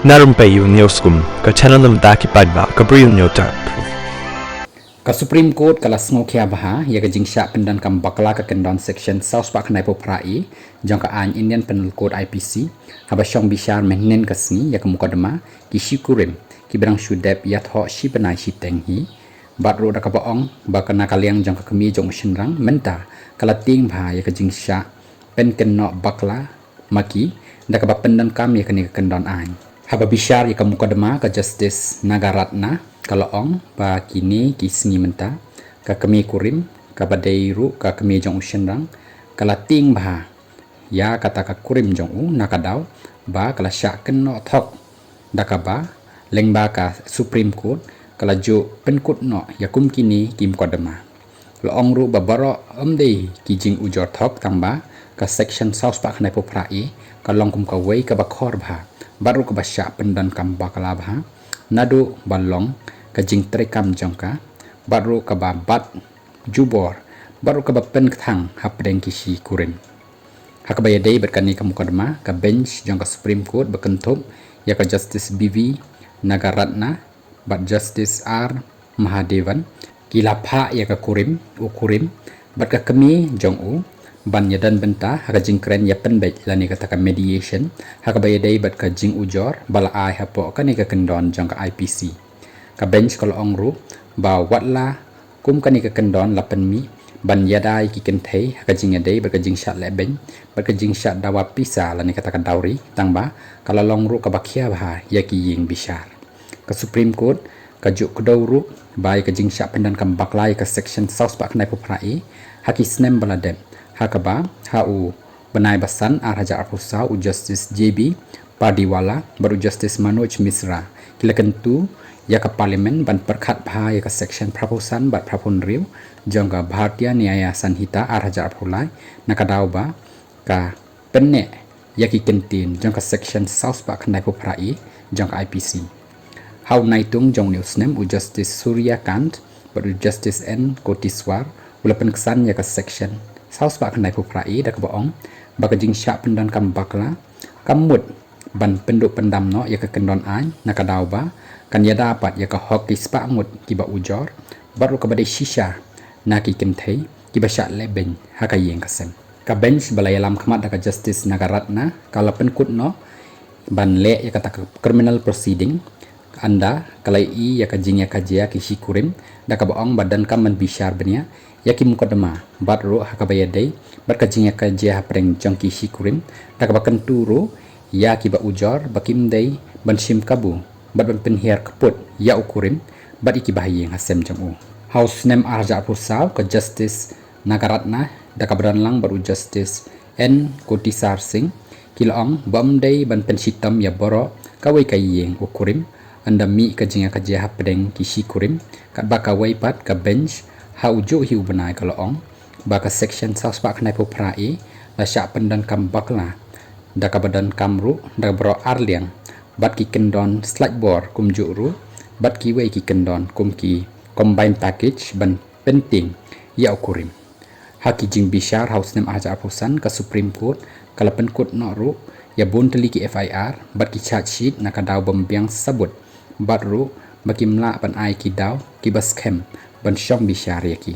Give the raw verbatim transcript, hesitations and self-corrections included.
Na rympei ïa u News Kum, ka channel na bynta ki paidbah, ka Bri u News Tap. Ka Supreme Court ka la sngewkhia bha ïa ka jingshah pyndonkam bakla ka kyndon Section saw spah khyndai phew phra A jong ka aiñ Indian Penal Code, I P C, haba shong bishar mynhynnin ka sngi ïa ka mukotduma ki shi kurim kiba dang shu dep ïathoh shi bnai shiteng hi, bad ruh da kaba ong ba ka na ka liang jong ka kmie jong u shynrang mynta ka la tieng bha ïa ka jingshah pynkynnoh bakla ma ki da kaba pyndonkam ïa kane ka kyndon aiñ. Haba bishar ïa ka mukotduma, ka Justice Nagaratna ka la ong ba kine ki sngi mynta ka kmie kurim kaba dei ruh ka kmie jong u shynrang ka la tieng bha ïa kata ka kurim jong u na ka daw ba ka la shah kynnoh thok da kaba lyngba ka Supreme Court ka la ju pynkut noh ïa kum kine ki mukotduma. La ong ruh ba baroh ym dei ki jingujor thok, tangba ka Section saw spah khyndai phew phra A ka long kum kawei kaba khor bha bad ruh kaba shah pyndonkam bakla bha, naduh ba long ka jingtreikam jong ka bad ruh kaba bat jubor bad ruh kaba pynkthang hapdeng ki shi kurim. Ha kaba ïadei bad kane ka mukotduma, ka bench jong ka Supreme Court ba kynthup ïa ka Justice B V Nagaratna bad Justice R Mahadevan ki la phah ïa ka kurim, u kurim bad ka kmie jong u ban ïadon bynta ha ka jingkren ïapynbeit lane kata ka mediation ha kaba ïadei bad ka jingujor ba la ai hapoh kane ka kyndon jong ka I P C. Ka bench ka la ong ruh ba watla kum kane ka kyndon la pynmih ban ïada ïa ki kynthei ha ka jingïadei bad ka jingshah lehbeiñ bad ka jingshah dawa pisa lane kata ka dowry, tangba ka la long ruh kaba khia bha ïa ki ïing bishar. Ka Supreme Court ka ju kdew ruh ba ïa ka jingshah pyndonkam bakla ïa ka Section saw spah khyndai phew phra A ha ki snem ba la dep, ha kaba ha u bnai ba san ar hajar arphew saw u Justice J B Pardiwala bad u Justice Manoj Misra ki la kyntu ïa ka Parliament ban pyrkhat bha ïa ka Section phra phew san bad phra phew hynriew jong ka Bharatiya Nyaya Sanhita ar hajar arphew lai na ka daw ba ka pynneh ïa ki kyntien jong ka Section saw spah khyndai phew phra A jong ka I P C. Ha u naitung jong une u snem, u Justice Surya Kant bad u Justice N Koteeswar u la pynksan ïa ka Section saw spah khyndai phew phra A da kaba ong ba ka jingshah pyndonkam bakla kam mut ban pynduh pyndam noh ïa ka kyndon aiñ na ka daw ba kan ïada pat ïa ka hok ki spah ngut kiba ujor bad ruh kaba dei shisha na ki kynthei kiba shah lehbeiñ ha ka ïing ka sem. Ka bench ba la ïalam khmat da ka Justice Nagaratna ka la pynkut noh ban leh ïa kata ka criminal proceeding ynda ka la ïohi ïa ka jingïakajia ki shi kurim da kaba ong ba donkam ban bishar bniah ïa ki mukotduma bad ruh ha kaba ïadei bad ka jingïakajia hapdeng jong ki shi kurim da kaba kyntu ruh ïa kiba ujor ba kim dei ban shim kabu bad ban pynhiar kput ïa u kurim bad ïa kiba ha ïing ha sem jong u. Ha u snem ar hajar arphew saw, ka Justice Nagaratna da kaba don lang bad u Justice N Koteeswar Singh ki la ong ba ym dei ban pynshitom ïa baroh kawei ka ïing u kurim ynda mih ka jingïakajia hapdeng ki shi kurim, katba kawei pat ka bench ha u juh hi u bnai ka la ong ba ka Section saw spah khyndai phew phra A la shah pyndonkam bakla da kaba donkam ruh da baroh arliang bad ki kyndon slaitbor kumjuh ruh bad kiwei ki kyndon kum ki combined package ban pyntieng ïa u kurim. Ha ki jingbishar ha u snem ar hajar arphew san, ka Supreme Court ka la pynkut noh ruh ïa bun tylli ki F I R bad ki charge sheet na ka daw ba ym biang sabut bad ruh ba kim lah ban ai ki daw kiba skhem ban shong bishar ïa ki.